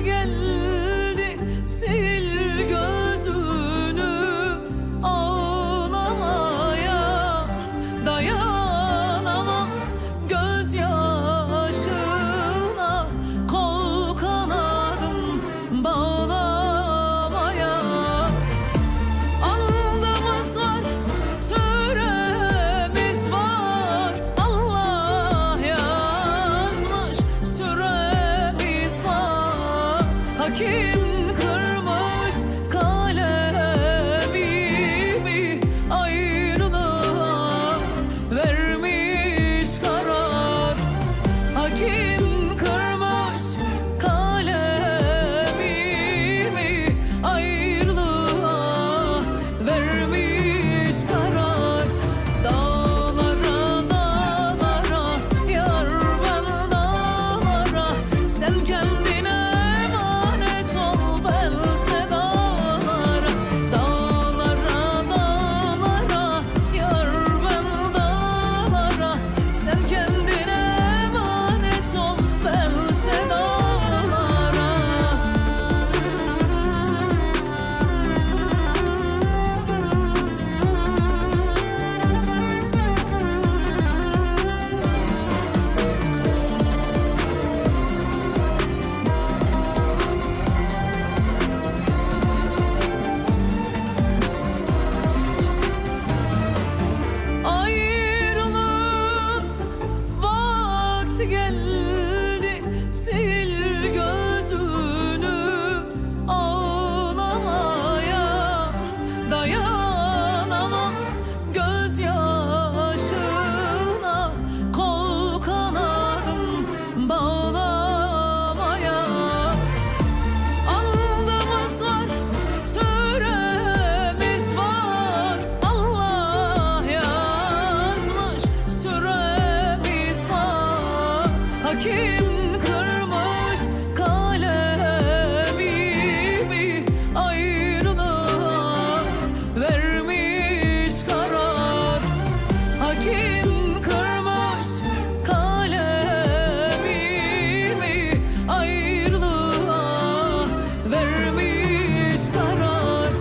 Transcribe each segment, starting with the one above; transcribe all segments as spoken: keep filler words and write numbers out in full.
گلدی، سیل گؤزونو، آغلامایا دایانامام گؤز یاشینا، قول قانادیم باغلامایا. آلدیمیز وار، چؤره‌میز وار، آللاه یازمیش سوره‌میز وار. حاکیم قیرمیش قلمیمی، آیریلیغا وئرمیش قرار. حاکیم قیرمیش قلمیمی، آیریلیغا وئرمیش قرار. داغلارا، داغلارا، یار، من داغلارا، سن کندینه امانت اول، بلسه داغلارا. داغلارا، داغلارا، یار، من داغلارا، سن کندینه امانت اول، بلسه داغلارا. آیریلیم واختی گلدی، سیل گؤزونو، آغلامایا دایانامام گؤز یاشینا، قول قانادیم باغلامایا. آلدیمیز وار، چؤره‌میز وار، آللاه یازمیش سوره‌میز وار. حاکیم قیرمیش قلمیمی، آیریلیغا وئرمیش قرار. حاکیم قیرمیش قلمیمی، آیریلیغا وئرمیش قرار.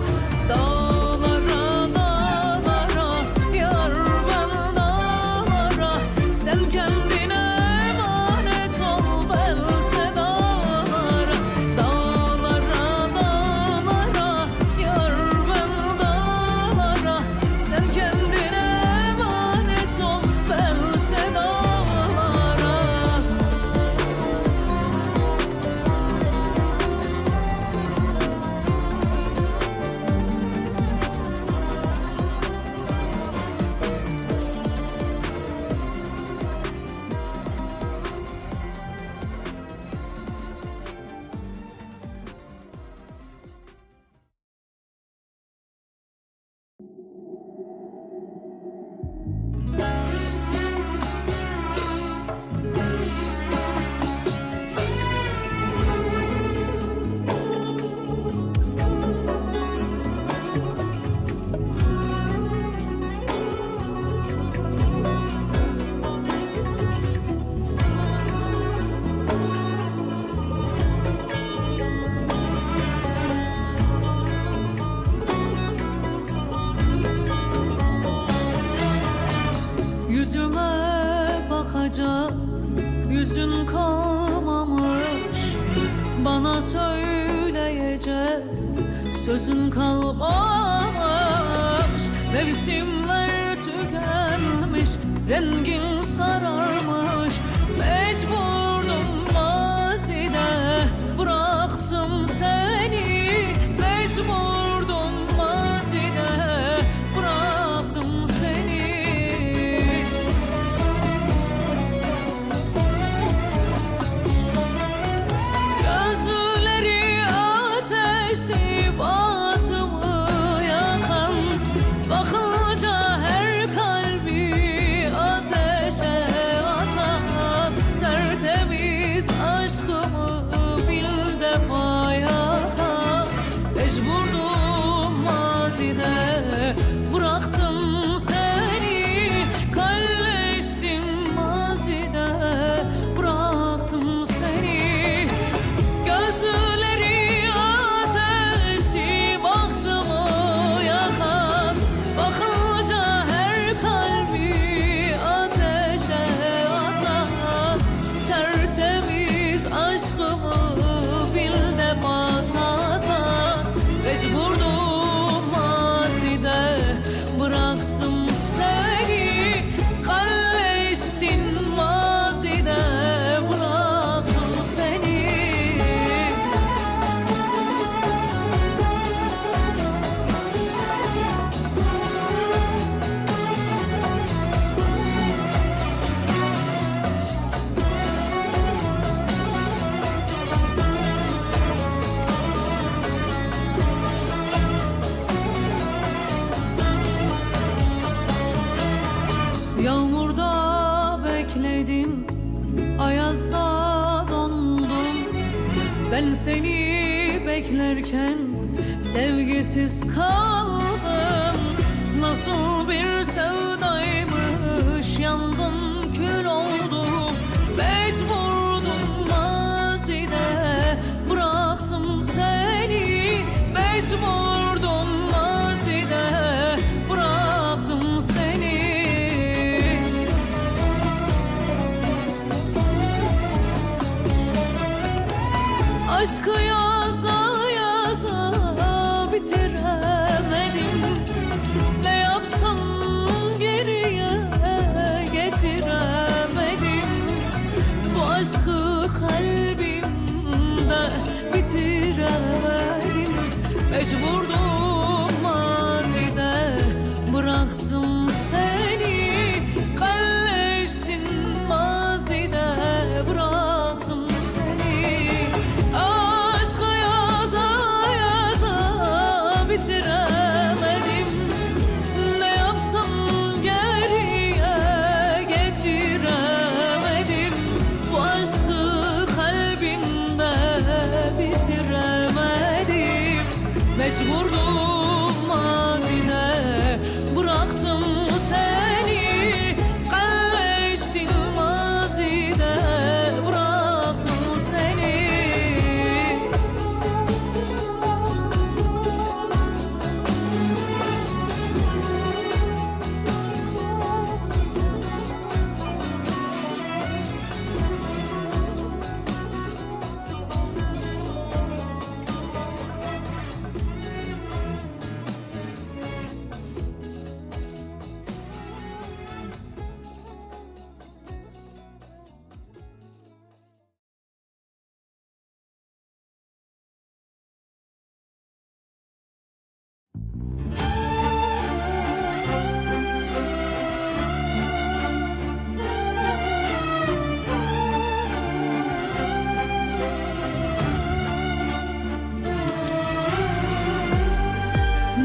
داغلارا، داغلارا، یار، من داغلارا، سن کندینه امانت اول، بلسه داغلارا. داغلارا، داغلارا، یار، من داغلارا، سن کندینه امانت اول، بلسه داغلارا. یوزومه باخاجاق، یوزون قالمامیش، بانا سؤیله‌یه‌جک سؤزون قالمامیش. موسیملر توکنمیش، رنگین سارارمیش. مجبوردوم ماضیده بوراخدیم سنی، مجبوردوم ماضیده بوراخدیم سنی. گؤزلری آتشدی، باتیمی یاخان، باخینجا هر قلبی آتشه آتان، ترتمیز عشقیمی بین دفعه یاخان. مجبوردوم ماضیده بوراخدیم سنی، کاللشدیم ماضیده بوراخدیم سنی. گؤزون من سنی بکلرکن سئوگی‌سیز قالدیم. ناسیل بیر سئودایمیش، یاندیم، کول اولدوم. مجبوردوم ماضیده بوراخدیم سنی، مجبوردوم ماضیده بوراخدیم سنی. عشقی یازا یازا بیتیره‌مه‌دیم. نه یاپسام گئری‌یه گتیره‌مه‌دیم. بو عشقی قلبیمده بیتیره‌مه‌دیم. مجبوردوم ماضیده بوراخدیم سنی. قلشدین ماضیده بوراخدیم سنی. عشقی یازا یازا بیتیره‌مه‌دیم. نه یاپسام گئری‌یه گتیره‌مه‌دیم. بو عشقی قلبیمده بیتیره‌مه‌دیم. مجبوردوم ماضیده بوراخدیم سنی. قلشدین ماضیده بوراخدیم سنی.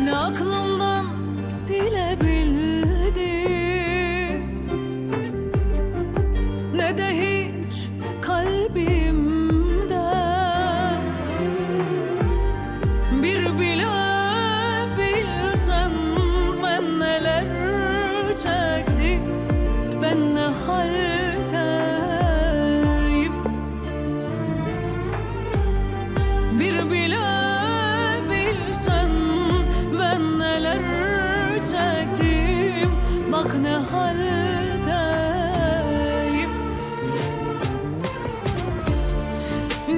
نه عاغلیمدان سیله بیلدی، نه ده هئچ قلبیمده. بیر بیله بیلسن، من نه‌لر چکدیم، من نه حالداییم. بیر بیله بیلسن، من نه‌لر چکدیم، باخ نه حالداییم.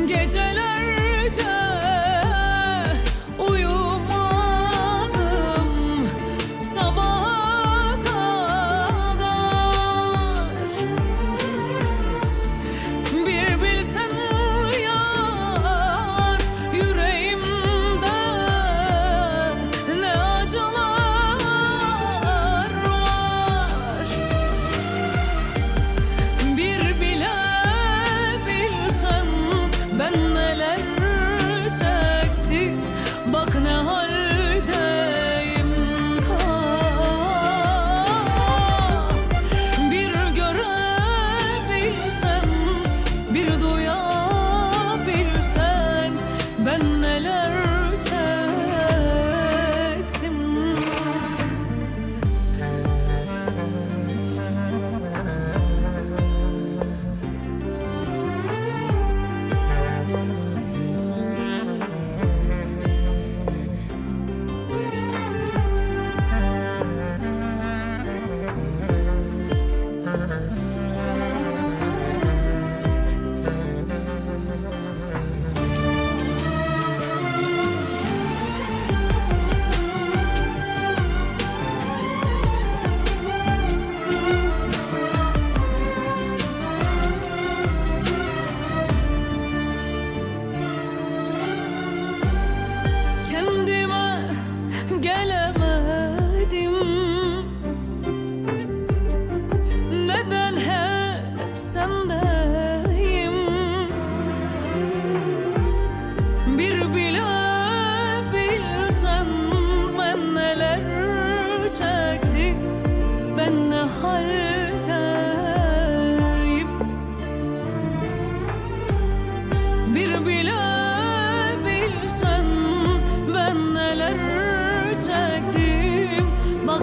گئجه‌لرجه اویومادیم صاباحا قادار. بیر بیلسن، یار، یوره‌ییمده نه آجیلار وار. بیر بیله بیلسن، من نه‌لر چکدیم، باخ نه حالداییم. آه، بیر گؤره بیلسن، بیر دویا بیلسن، من نه‌لر چکدیم. کندیمه گله‌مه‌دیم. ندن هپ سنده‌ییم؟ بیر بیله بیلسن، من نه‌لر چکدیم، من نه حالداییم. بیر بیله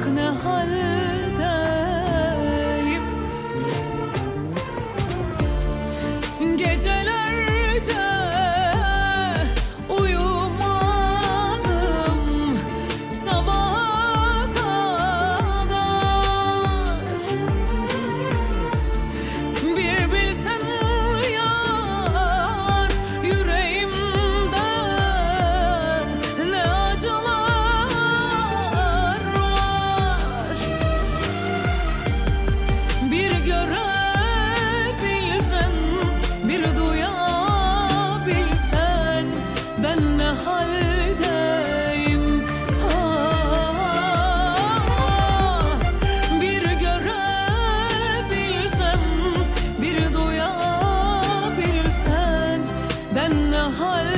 نه حالده‌ییم. گئجه‌لرجه اویومادیم صاباحا قدر. بیر بیلسن، یار، یوره‌ییمده نه آجیلار وار. بیر گؤره بیلسن، بیر دویا بیلسن، بن نه حالده‌ییم؟ آه، بیر گؤره بیلسن، بیر دویا بیلسن، بن نه حالده‌ییم؟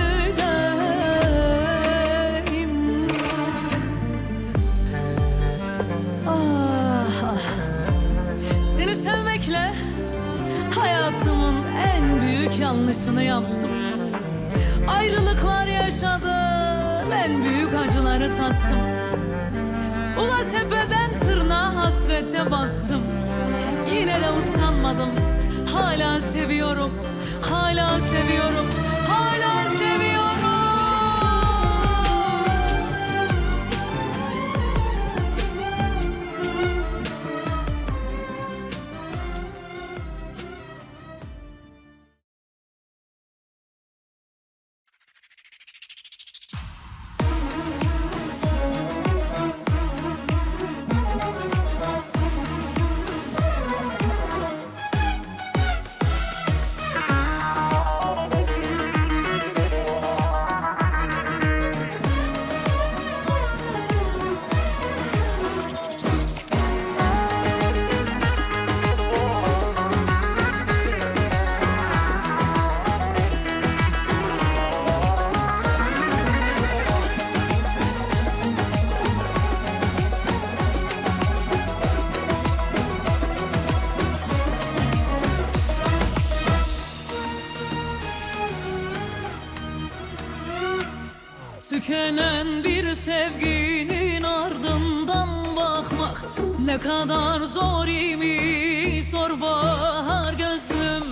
آه، آه. سنی سئومکله حیاتیمین ان بؤیوک یانلیشینی یاپدیم. آیریلیقلار یاشادیم، ان بؤیوک آجیلاری تاتدیم. اولا تپه‌دن دیرناغا حسرته باتدیم. یئنه ده اوسانمادیم، حالا سئویورام، حالا سئویورام، حالا سئویورام. توکنن بیر سئوگینین آردیندان باخماق نه قدر زور ایمیش، سور باهار گؤزلوم.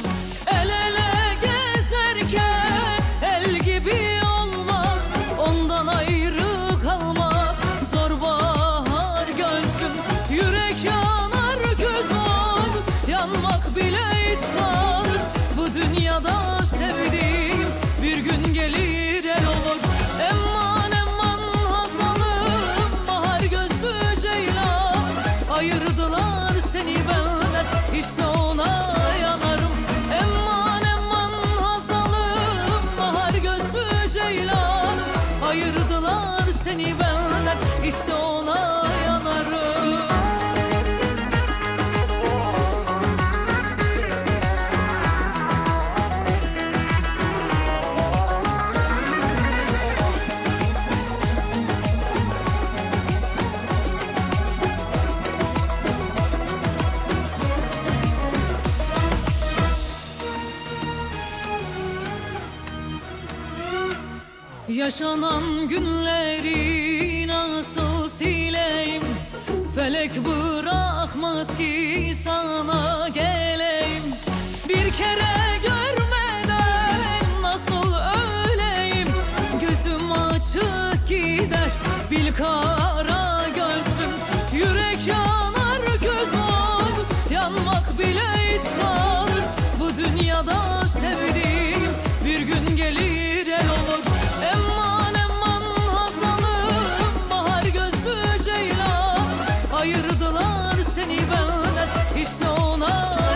ال-اله گزرکن ال گیبی اولماق، اوندان آیری قالماق زور باهار گؤزلوم. یورک یانار، گؤز اولور، یانماق بیله عشق اولور. بو دونیادا سئودیگیم بیر گون گلیر ال اولور. امان، امان، ها زالیم باهار گؤزلو جئیلان، آییردیلار سنی بندن، ایشته اونا یاناریم. امان، امان، ها زالیم باهار گؤزلو جئیلان، آییردیلار سنی بندن، ایشته اونا یاناریم. یاشانان گونلری ناسیل سیله‌ییم؟ فلک بوراخماز کی سانا گله‌ییم. بیر کره گؤرمه‌دن ناسیل اؤله‌ییم؟ گؤزوم آچیق گئدر بیل قارا گؤزلوم. یورک یانار، گؤز اولور، یانماق بیله عشق اولور. بو دونیادا سئودیگیم بیر گون گلیر ال اولور. امان، امان، ها زالیم باهار گؤزلو جئیلان، آییردیلار سنی بندن، ایشته اونا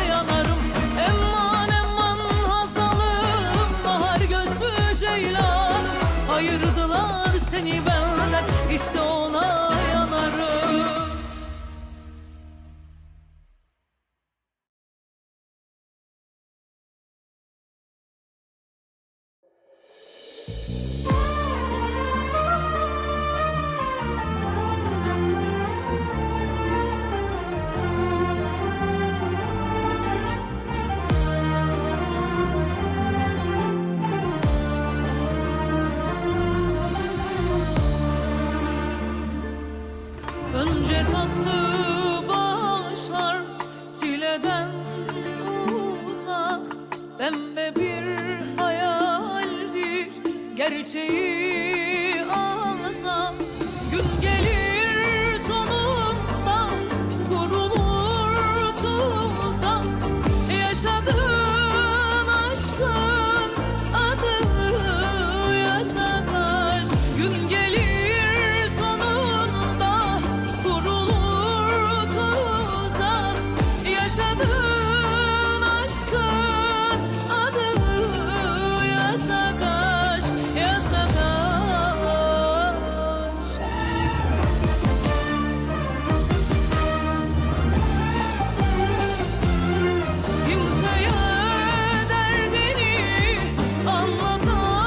یاناریم. امان، امان، ها زالیم باهار گؤزلو جئیلان، آییردیلار سنی بندن، ایشته اونا یاناریم. گئرچه‌یی آغزا، گون گلیر سونوندا، قورولور توزاق. یاشادین عاشقین آدی یاساق عاشق. گون گلیر سونوندا، قورولور توزاق. یاشادین عاشقین آدی یاساق عاشق، یاساق عاشق. کیمسه‌یه دردینی آنلاتامازسین،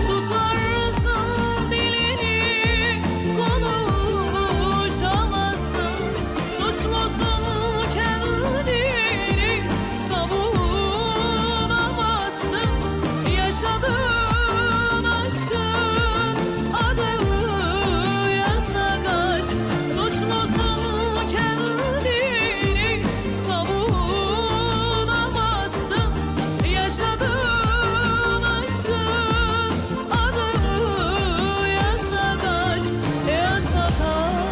توتارسین دیلینی، قونوشامازسین. سوچلوسون کندینی، ساوونامازسین. یاشادین عاشقین آدی یاساق عاشق. سوچلوسون کندینی، ساوونامازسین. یاشادین عاشقین آدی یاساق عاشق، یاساق عاشق.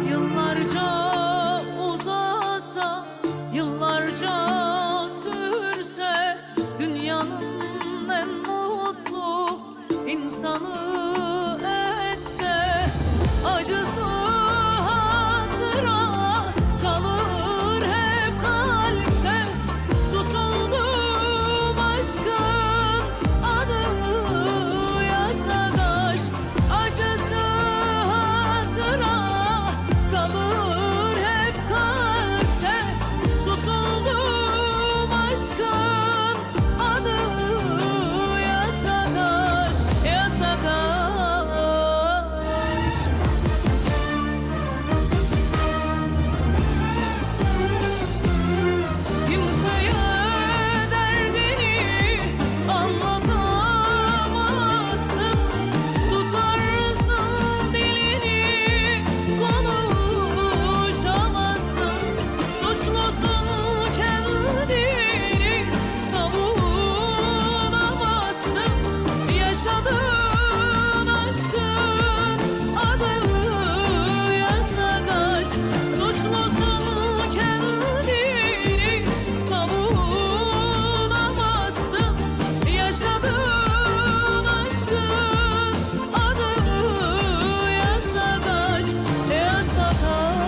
ایللارجا اوزاسا، ایللارجا سورسه، دونیانین ان موتلو اینسانی ائتسه، آجیسی خاطیرا قالیر هپ قلبده. توتولدوم عاشقین آدی یاساق عاشق. آجیسی خاطیرا قالیر هپ قلبده. توتولدوم عاشقین آدی یاساق عاشق، یاساق عاشق. کیمسه‌یه دردینی آنلاتامازسین، توتارسین دیلینی، قونوشامازسین. سوچلوسون کندینی، ساوونامازسین. یاشادین عاشقین آدی یاساق عاشق. سوچلوسون کندینی، ساوونامازسین. یاشادین عاشقین آدی یاساق عاشق، یاساق عاشق.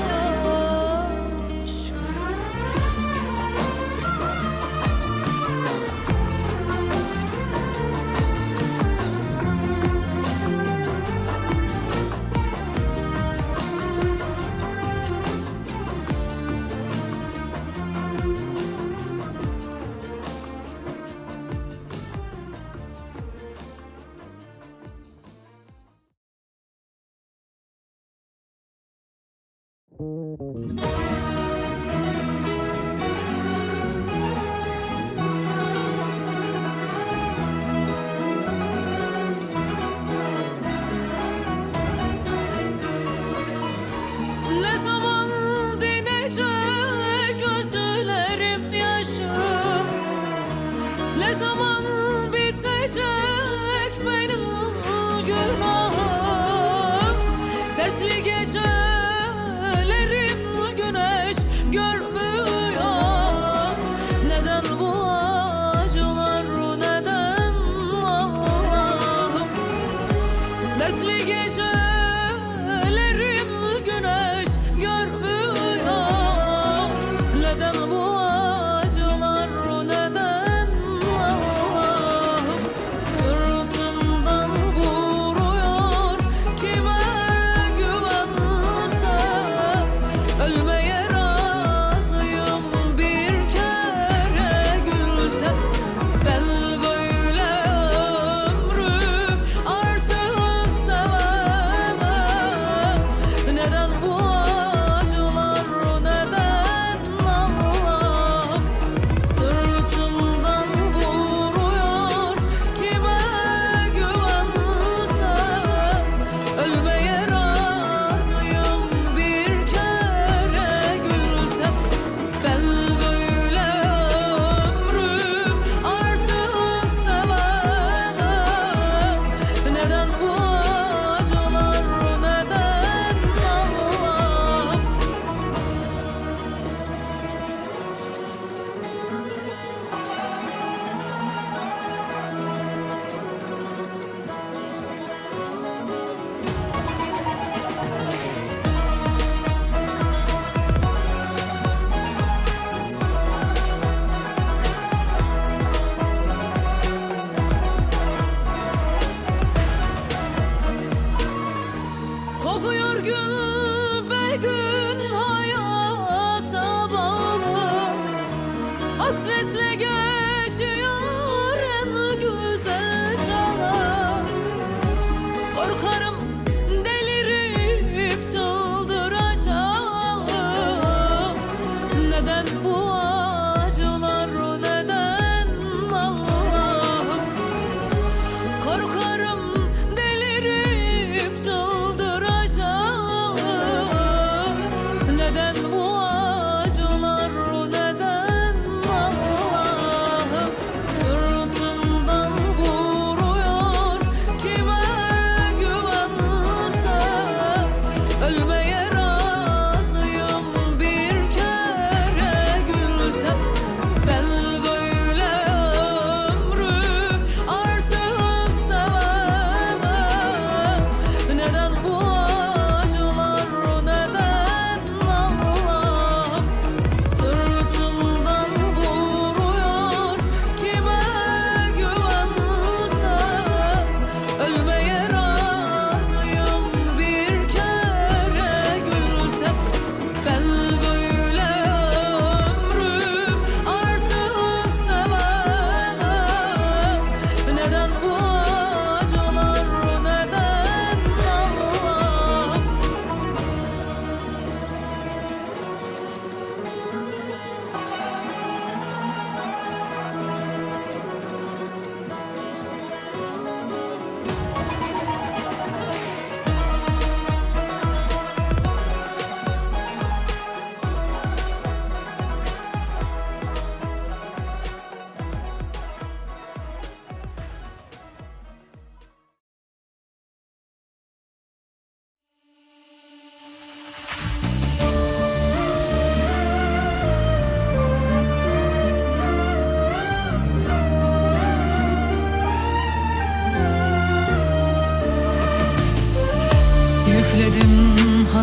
نه زامان دینه‌جک گؤزلریم یاشی؟ نه زامان بیته‌جک منیم گوناهیم؟ دردلی گئجه‌لریم گونه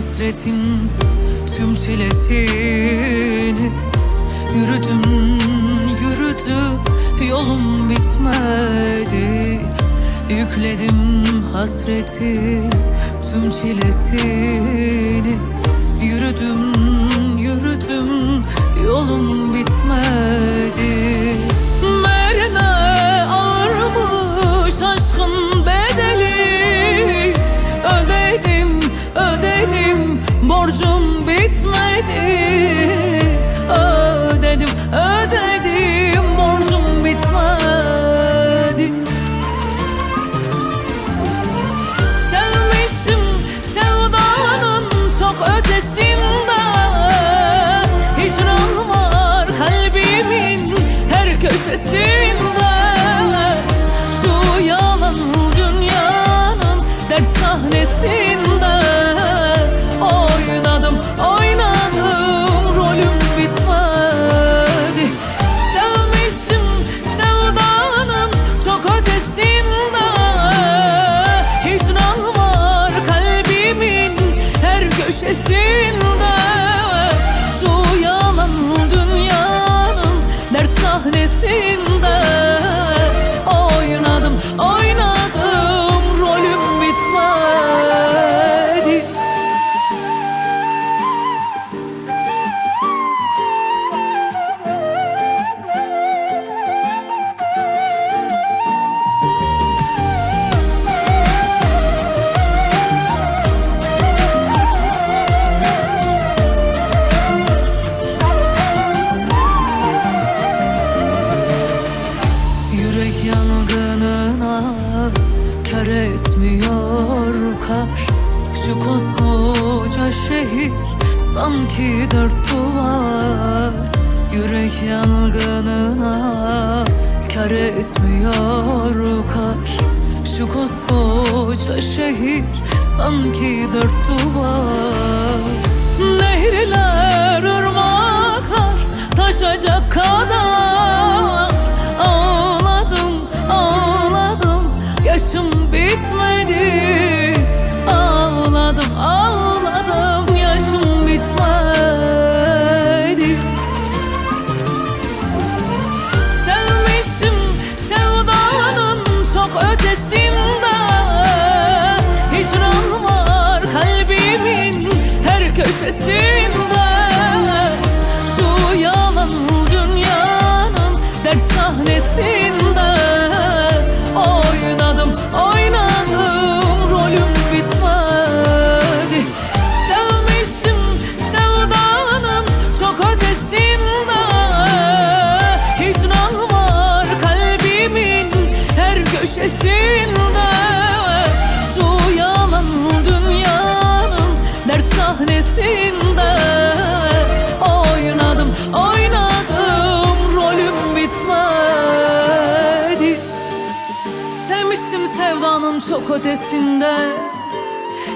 حسرتین توم چیله‌سینی یوروردوم، یوروردوم، یولوم بیتمه‌دی. یوکله‌دیم حسرتین توم چیله‌سینی، یوروردوم، یوروردوم، یولوم بیتمه‌دی. مگر نه آغیرمیش عشقین بدلی؟ اؤده‌دیم، اؤده‌دیم، بورجوم بیتمه‌دی. اؤده‌دیم، اؤده‌دیم، بورجوم بیتمه‌دی. سئومیشدیم سئودانین چوخ اؤته‌سینده، هجران وار قلبیمین هر کؤشه‌سینده. شو یالان دونیانین درد صحنه‌سینده اوینادیم، اوینادیم، رولوم بیتمه‌دی. سئومیشدیم سئودانین چوخ اؤته‌سینده، هجران وار قلبیمین هر کؤشه‌سینده. شو یالان دونیانین درد صحنه‌سینده اوینادیم، اوینادیم، رولوم بیتمه‌دی. یورک یانغینینا کار ائتمیور کار. شو کوسکوجا شهر سانکی دؤرد دووار. یورک یانغینینا کار ائتمیور کار. شو کوسکوجا شهر سانکی دؤرد دووار. نهرلر، ایرماقلار داشاجاق قادار. آغلادیم، آغلادیم، یاشیم بیتمه‌دی. آغلادیم، آغلادیم، یاشیم بیتمه‌دی. سئومیشدیم سئودانین چوخ اؤته‌سینده، هجران وار قلبیمین هر کؤشه‌سینده. شو یالان دونیانین درد صحنه‌سینده اوینادیم، اوینادیم، رولوم بیتمه‌دی. سئومیشدیم سئودانین چوخ اؤته‌سینده، هجران وار قلبیمین هر کؤشه‌سینده. شو یالان دونیانین درد صحنه‌سینده اوینادیم، اوینادیم، رولوم بیتمه‌دی. سئومیشدیم سئودانین چوخ اؤته‌سینده،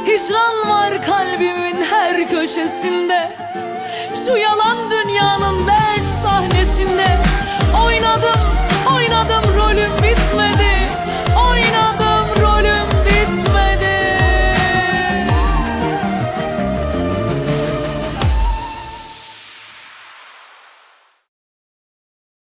هجران وار قلبیمین هر کؤشه‌سینده. شو یالان دونیانین درد صحنه‌سینده اوینا